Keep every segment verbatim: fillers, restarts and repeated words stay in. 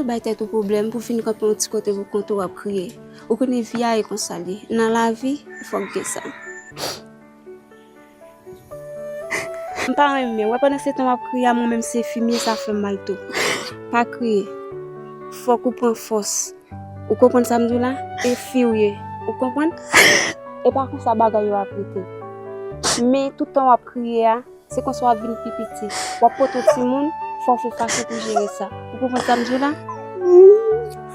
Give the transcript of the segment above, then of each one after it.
Bay tèt ou pwoblèm pou vin kanpe yon ti kote pou kont ou w ap kriye. Ou konnen vi a e konsa l ye. Nan lavi, fòk gen sa. M pa renmen, wè pandan se tan w ap kriye a, mwen menm se fi m ye, sa fè m mal tou. Pa kriye. Fòk ou pran fòs. Ou konprann sa m di w la? E fi w ye. Ou konprann? E pa konsa bagay yo ap rete. Men tout tan w ap kriye a, se konsa w ap vin pi piti. W ap pote yon timoun, fò w fè fason pou jere sa. Ou konprann sa m di w la?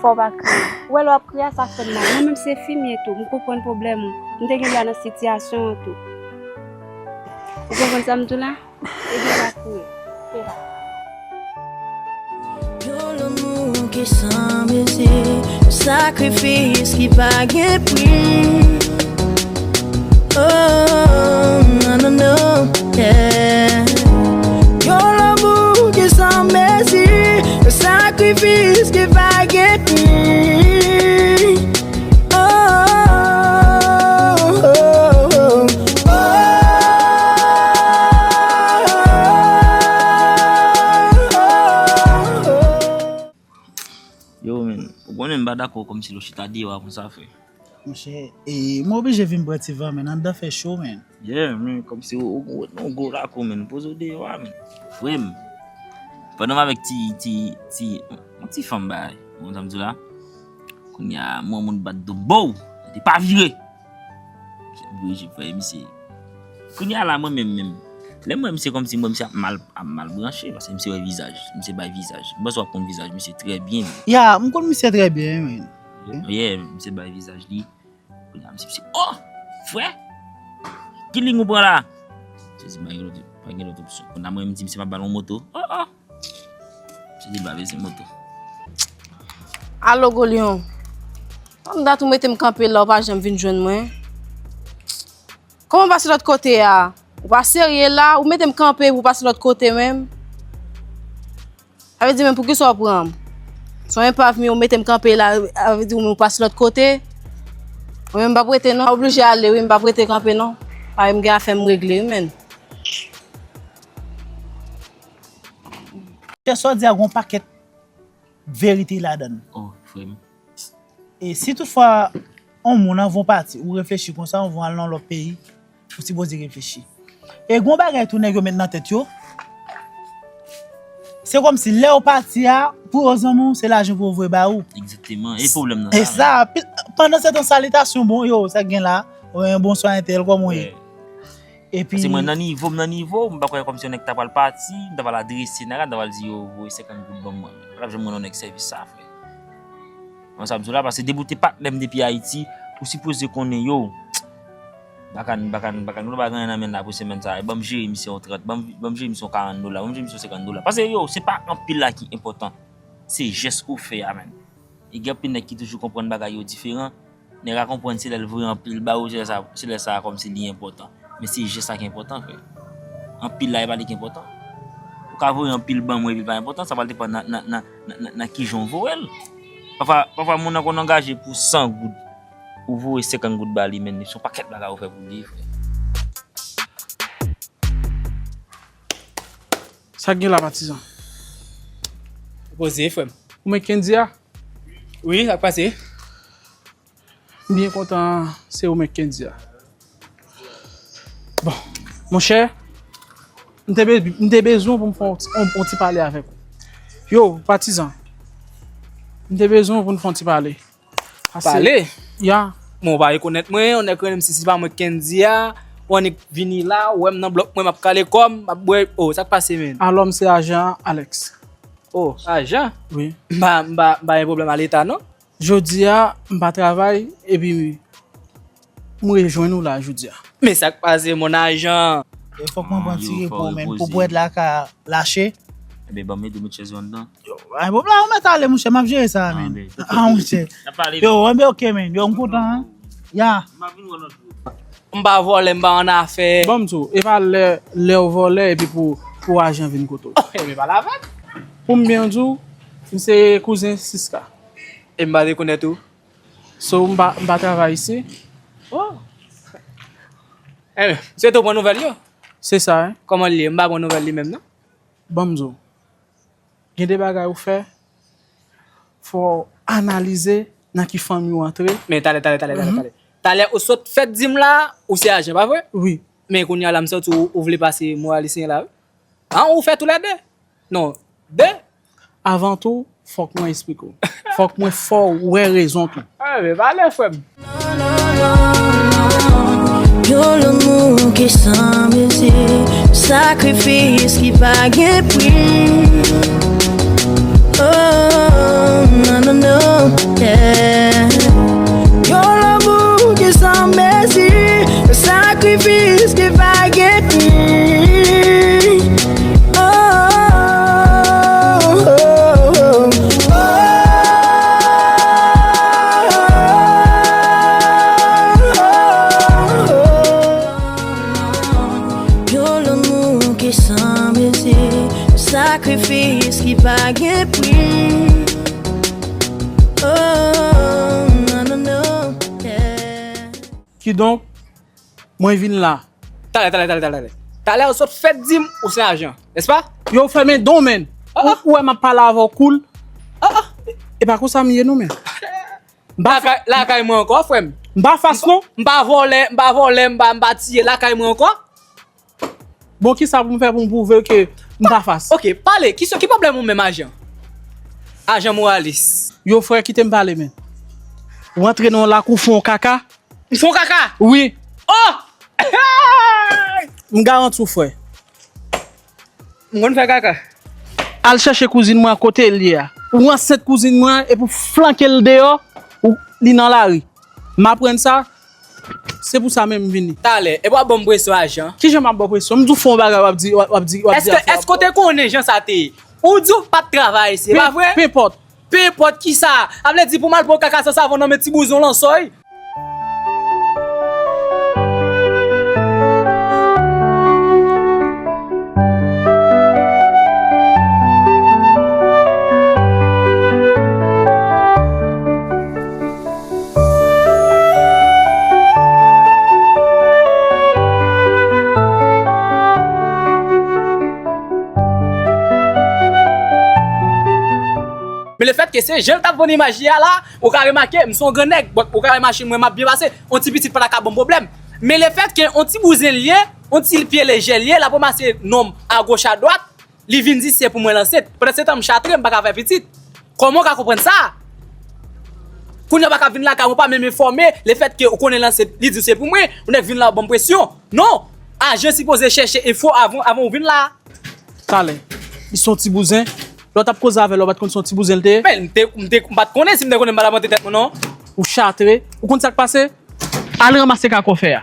Fò w pa kriye. Ou wè lè w ap kriye a, sa fè m mal. Mwen menm se fi m ye tou. M konprann pwoblèm ou. M te gen dwa nan sitiyasyon an tou. Ou konprann sa m di w la? Ebyen pa kriye. Se sa. Yon lanmou ki san mezi, yon sakrifis ki pa gen pri. Oh, non, non, non, yeah. Yon lanmou ki san mezi, yon sakrifis ki pa gen pri. Oh, oh, oh, oh. Yo, men, ou konnen m pa dakò kòmsi lè w chita deyò a konsa, frè. Monchè, e, mwen oblije vin pran ti van, men, anndan fè cho, men. Yeah, men, kòmsi ou, ou, ou, ou gwo lakou, men, poze w deyò a, men. Frè m, pandan m avèk ti, ti, ti, yon ti fanm bagay, ou konn sa m di w la? Kounye a, mwen moun bat do bow, li pa vire. Misye bouje frè misye. Kounye a la, mwen menm, menm. Lè m wè misye kòmsi m wè misye ap mal, ap mal branche, paske misye wè vizaj, misye bay vizaj. M panse w ap konn vizaj misye trè byen. Ya, m konn misye trè byen, wi. Yeah, misye bay vizaj li. Kounye a, misye, misye, oh! Frè! Ki liy ou pran la? Misye di, pa gen lòt, pa gen lòt opsyon. Kounye a, mwen, m di, misye, m ap ba l yon moto. Oh, oh! Misye di, l pa bezwen moto. Alo, Golyon. Tann dat ou mete m kanpe la, ou pa janm vin jwenn mwen. Kòman w pase lòt kote a? Ou pa serye la, ou mete m kanpe pou w pase lòt kote menm. Sa vle di menm poukisa w pran m? Se yon enpav m ye, ou mete m kanpe la, sa vle di ou menm ou pase lòt kote? Mwen menm m p ap rete non, m oblije ale wi, m p ap rete kanpe non. Paske m gen afè m regle wi menn. Kè sa w di a gen yon pakèt verite ladan l. Oh, frè m. E si toutfwa yon moun anvan w pati, ou reflechi konsa, anvan w al nan lòt peyi, ou sipoze reflechi. E gon bagay tou nèg yo met nan tèt yo. Se kòmsi lè w pati a, pou yo zanmi w, se lajan pou yo voye ba ou. Egzakteman. E pwoblèm nan sa, sa, pi-, pandan se tan salitasyon, bon, yo, sa k gen la? Wi, bonswa, entèl, kòman w ye? Epi paske mwen nan nivo m, nan nivo m, m pa kwè kòmsi yon nèg ta pral pati, m ta pral adrese nèg la, m ta pral di yo voye senkant goud ban mwen. M pa t ap janm renmen yon nèg sèvis sa, frè. Mwen sa m di w la, paske depi w te patnè m depi Ayiti, ou sipoze konnen yo. Bakan, bakan, bakan, nou pa gen anyen nan men la pou semèn sa a. Ban m jere misye yon trant, ban m, ban m jere misye yon karant dola, ban m jere misye yon senkant dola. Paske yo, se pa anpil la ki enpòtan. Se jès ou fè a, menn. E gen anpil nèg ki toujou konprann bagay yo diferan. Nèg la konprann se lè l voye anpil ba ou, se lè sa, se lè sa a kòmsi li enpòtan. Men se jès la ki enpòtan, frè. Anpil la, e pa li ki enpòtan. Ou ka voye anpil ban mwen epi l pa enpòtan, sa pral depann nan, nan, nan, nan, nan, nan kijan w voye l. Pafwa, pafwa moun nan konn angaje pou san goud, ou voye senkant goud ba li, men se yon pakèt bagay ou fè pou li, frè. Sa k gen la, patizan? Poze, frè m. Ou menm Kendy a? Wi, sa k pase? M byen kontan se ou menm Kendy a. Bon, monchè, m te be-, m te bezwen pou m fè yon ti, yon, yon ti pale avèk ou. Yo, patizan, m te bezwen pou n fè yon ti pale. Pase pale? Ya. Bon, ou pa rekonèt mwen, ou nèk rele m si se pa mwen Kendy a, ou annik vini la, ou wè m nan blòk mwen, m ap kale kò m, m ap bwè, oh, sa k pase, menn? Alò, m se ajan Alex. Oh, ajan? Wi. M pa, m pa, m pa gen pwoblèm a Leta, non? Jodi a, m pa travay, epi m rejwenn ou la jodi a. Men sa k pase, mon ajan? E fòk mwen pran ti repo, menn, pou bwèt la ka lache. Ebyen, ban m ede w met chèz yo anndan. Yo, ay, bon, la, ou mèt ale, monchè, m ap jere sa, menn. Ah, monchè. Yo, enben, oke, menn. Yo, m kontan, en. Ya. M pa vin wè lòt jou. M pa vòlè, m pa annafè. Ban m di w, e pa lè, lè w vòlè epi pou, pou ajan vin kote w. Oh, ebyen, pale avè m. Pou m byen di w, m se kouzen Siska. E m pa rekonèt ou? So, m pa, m pa travay isi. Oh. Enben, m swete w pran nouvèl yo. Se sa, en. Kòman l ye? M pa pran nouvèl li menm, non. Ban m di w. Gen de bagay ou fè, Fò w analize nan ki fanmi w antre. Men talè, talè, talè, talè, talè. Talè, ou sot fè di m la, ou se ajan, pa vre? Wi. Men kounye a la, m santi ou, ou vle pase moralis la, wi. An, ou fè toulède? Non, de. Avan tou, fòk mwen esplike w. Fòk mwen fè w wè rezon tou. Ah, men pale, frè m. Yon lanmou ki san mezi, sakrifis ki pa gen pri. Oh, non, non, non, yeah. Yon lanmou ki san mezi, sakrifis ki pa gen pri. Oh, oh, oh, oh. Yon lanmou ki san mezi, sakrifis ki pa gen pri. Oh, non, non, non, yeah. Kidonk, mwen vin la. Talè, talè, talè, talè, talè. Talè ou sot fè di m ou se ajan, nèspa? Yo fèmen don men. Ah, ah. Ou, ou wè m ap pale avè w koul. Ah, ah. E pa konsa m ye non men. M pa lakay, lakay mwen ankò, frè m. M pa fas non. M pa vòlè, m pa vòlè, m pa, m pa tiye lakay mwen ankò. Bon, kisa pou m fè pou m pwouve ke m pa fas? Ok, pale. Ki, ki pwoblèm ou menm, ajan? Ajan moralis. Yo, frè, kite m pale, men. Ou antre nan yon lakou, fè yon kaka. M fè yon kaka? Wi. Oh! M garanti w, frè. M konn fè kaka. Al chèche kouzin mwen an kote l ye a. Ou ansent kouzin mwen an, epi w flanke l deyò, ou, li nan lari. M aprann sa, se pou sa menm m vini. Talè, epi w ap ban m presyon, ajan. Kijan m ap ba w presyon? M di w fè yon bagay, w ap di, w ap, w ap di, w ap di. Èske, èske w te konnen jan sa te ye? Ou di w pa t travay, se pa vre? Pe enpòt. Pe enpòt kisa. A vle di pou m al pran kaka san savon nan men ti bouzon lansòy? Men lefètke se jan l t ap vann imaj li a la, ou ka remake, m se yon gran nèg, but ou ka wè machin mwen m ap byen pase, yon ti pitit pa ta ka ban m pwoblèm. Men lefètke yon ti bouzen l ye, yon ti pye lejè l ye, l ap ranmase nonm agoch adwat, li vin di se pou mwen l ansent. Pandan se tan m chatre, m pa ka fè pitit. Kòman w ka konprann sa? Kounye a w pa ka vin lakay mwen, w pa menm enfòme, lefètke ou konnen l ansent, li di w se pou mwen, ou nèk vin la w ban m presyon. Non! Ajan sipoze chèche enfo avan, avan w vin la. Talè. Li se yon ti bouzen. Lè w t ap koze avè l, ou pa t konn se yon ti bouzen l te ye? Men, m te, m te, m pa t konnen, si m te konnen, m pa t ap rantre tèt mwen, non. Ou chatre. Ou konn sa k pase? Al ranmase kaka w fè a.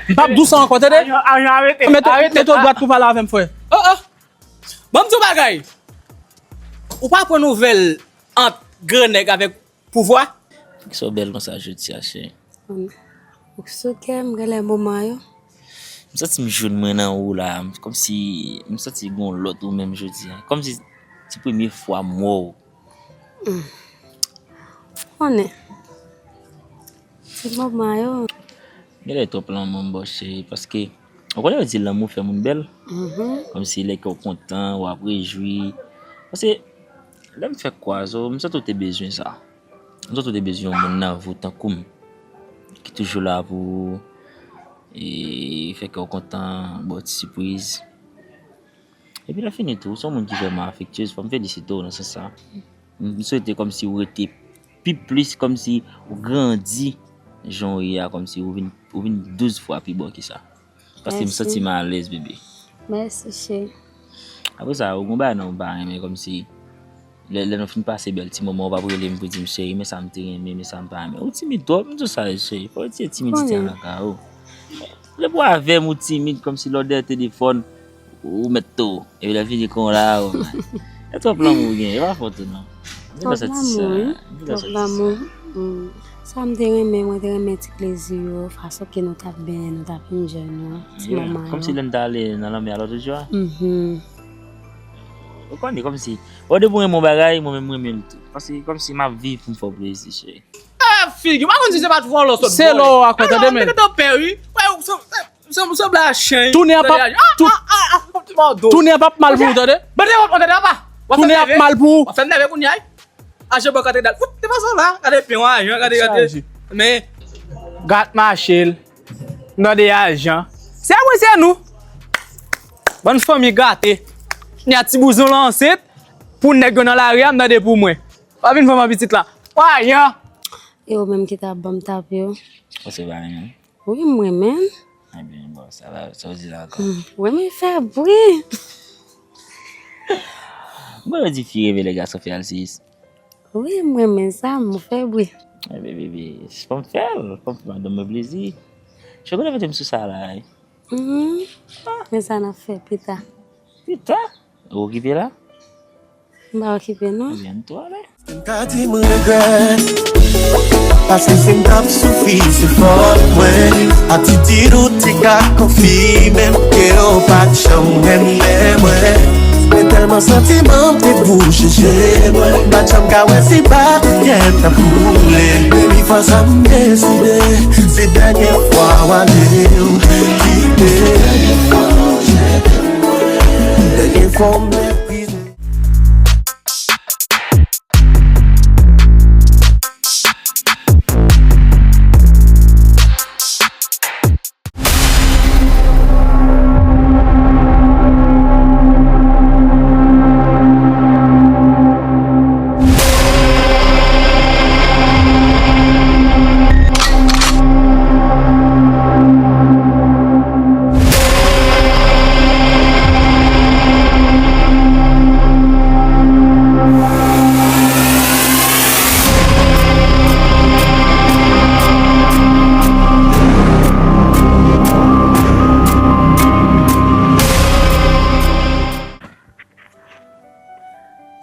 M p ap di w sa ankò, tande? Ajan, ajan, arete, mete, arete, mete w dwat pou pale avè m, frè. Oh, oh. Ban m di w bagay. Ou pa pran nouvèl ant gran nèg avèk pouvwa? Poukisa w bèl konsa jodi a, cheri? Ou sou kè m, genlè moman yo. M santi m jwenn mwen nan ou la. Kòmsi, m santi gon lòt ou menm jodi a. Kòmsi se premye fwa m wè w. Hmm. Ou konnen. Se moman yo. Genlè twòp lanmou m ba w, cheri, paske ou konnen yo di lanmou fè moun bèl. Mhm. Kòmsi lè kè w kontan, w ap rejwi. Paske lè m fè kwa zo, m santi w te bezwen sa. M santi w te bezwen yon moun nan vi w tankou m, ki toujou la pou ou, e fè kè w kontan, ba w ti sipriz. Epi lè fini tou, ou se yon moun ki vrèman afektyez, fò m felisite w nan sans sa. M, m swete kòmsi ou rete pi plis, kòmsi ou grandi jan w ye a, kòmsi ou vin, ou vin douz fwa pi bon ke sa. Paske m santi m alèz, bebe. Mèsi, cheri. Apre sa, ou gon bagay nan ou pa renmen, kòmsi lè, lè nou fin pase bèl ti moman, ou p ap rele m pou di m, cheri, men sa m te renmen, men sa m pa renmen. Ou timid twòp, m di w sa, cheri. Fò w retire timidite a nan kay ou. Depi w avè m, ou timid, kòmsi lè w dèyè telefòn, ou mèt tou. Epi lè fini kon la, ou, e twòp lanmou ou gen, e pa fòt ou non. M gen dwa santi sa, m gen dwa santi sa. Twòp lanmou. Hmm. Sa m te renmen, mwen te renmen ti plezi yo, fason ke nou t ap benyen, nou t ap enjoy nou, ti moman yo. Kòmsi lè n t ale nan lanmè a lòt jou a. Mhm. Ou konnen, kòmsi, bon, depi w renmen yon bagay, mwen menm m renmen l tou. Paske kòmsi m ap viv pou m fè w plezi, cheri. Ah, figi, ou pa konn si se pa t vòlò sot vòlè. Se lò w a kwè, tande men. Mwen te pè, wi. Wè, ou sanble a chen. Tounen an p ap, tounen an p ap mal pou ou, tande. Tounen ap mal pou ou. W ap fè m nève kounye a, wi. Ajan bò kote dat. Fout, te pase la. Gade pyon ajan, gade, gade. Chaje. Men, gat mache l. Nan de ajan. Se mwen, se nou. Bann fanmi gate. Ni a ti bouzon lan ansent. Pou nèg yo nan lari a, m tande pou mwen. Pa vin fè m pitit la. Wayan. E ou menm ki t ap ban m tape yo? Ou se pa renmen? Wi, m renmen. Ebyen, bon, sa va, sa w di la ankò? Hmm, renmen fè bri. Bon, yo di fi reve lè gason fè al seyis. Wi, m renmen sa, m fè bri. Ebyen, bebe, fò m fè l, fò m fè madanm mwen plezi. Chokola mete m sou sa la, wi. Mhm. Men sa n ap fè pita. Pita? Ou okipe la? M pa okipe, non. Ebyen, ann tou ale. M ka di m regrèt, paske si m t ap soufri, se fòt mwen. Atitid ou te ka konfime m ke w pa t janm renmen mwen. Men tèlman santiman m te bouche je mwen, m pa t janm ka wè si batri t ap boule. Baby, fwa sa m deside, se dènye fwa w ale w kite. Dènye fwa w meprize.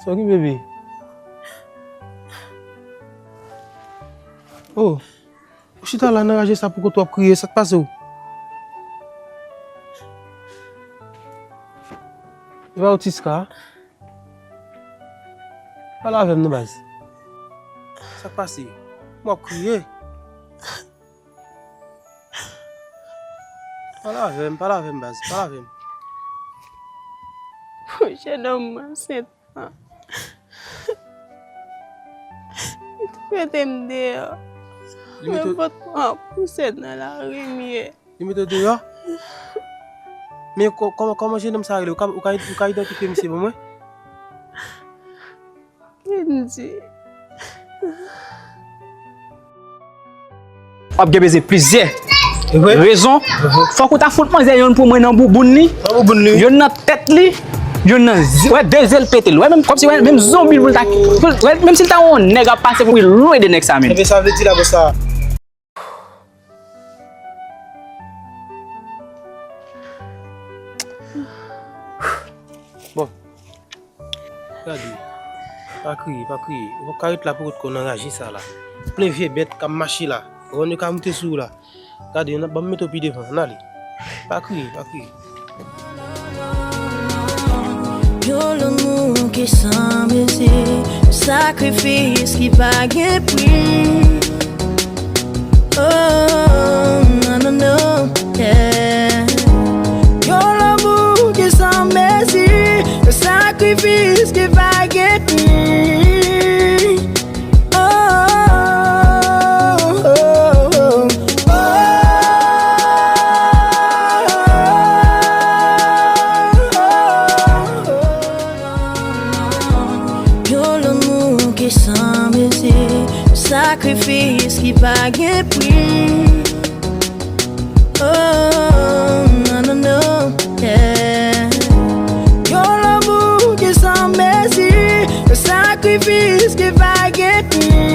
Sa w gen, bebe? Oh, ou chita la nan raje sa pou kont w ap kriye, sa k pase w? E pa w Tiska? Pale avè m non, baz. Sa k pase? M w ap kriye. Pale avè m, pale avè m, baz, pale avè m. Monchè, nonm ansent lan. Li mete m deyò. Li mete... Men pote m an pousèt nan lari m ye. Li mete w deyò? Men kò-, kòman, kòman jenòm sa rele? Ou ka, ou ka, ou ka idantifye misye pou mwen? Kendy. W ap gen bezwen plizyè rezon. Fòk ou ta fout manzè yonn pou mwen nan bouboun li. Nan bouboun li, wi. Yonn nan tèt li. Yonn nan zi-, wè, de zye l pete l. Wè, menm kòmsi, wè, menm zonbi l pou l ta, pou l, wè, menm si l ta yon nèg ap pase pou li lwen de nèg sa menm. Ebyen, sa vle di la, bòs sa. Bon. Gade. Pa kriye, pa kriye. Ou p ap ka ret la pou ret kò w nan raje sa la. Plen vye bèt k ap mache la. Ou konn yo ka moute sou ou la. Gade, ban m mete w pi devan. Ann ale. Pa kriye, pa kriye. Yon lanmou ki san mezi, yon sakrifis ki pa gen pri. Oh, non, non, non, yeah. Yon lanmou ki san mezi, yon sakrifis ki pa gen pri. Oh, oh, oh, oh. Yon lanmou ki san mezi, sakrifis ki pa gen pri. Oh, non, non, non, yeah. Yon lanmou ki san mezi, yon sakrifis ki pa gen pri.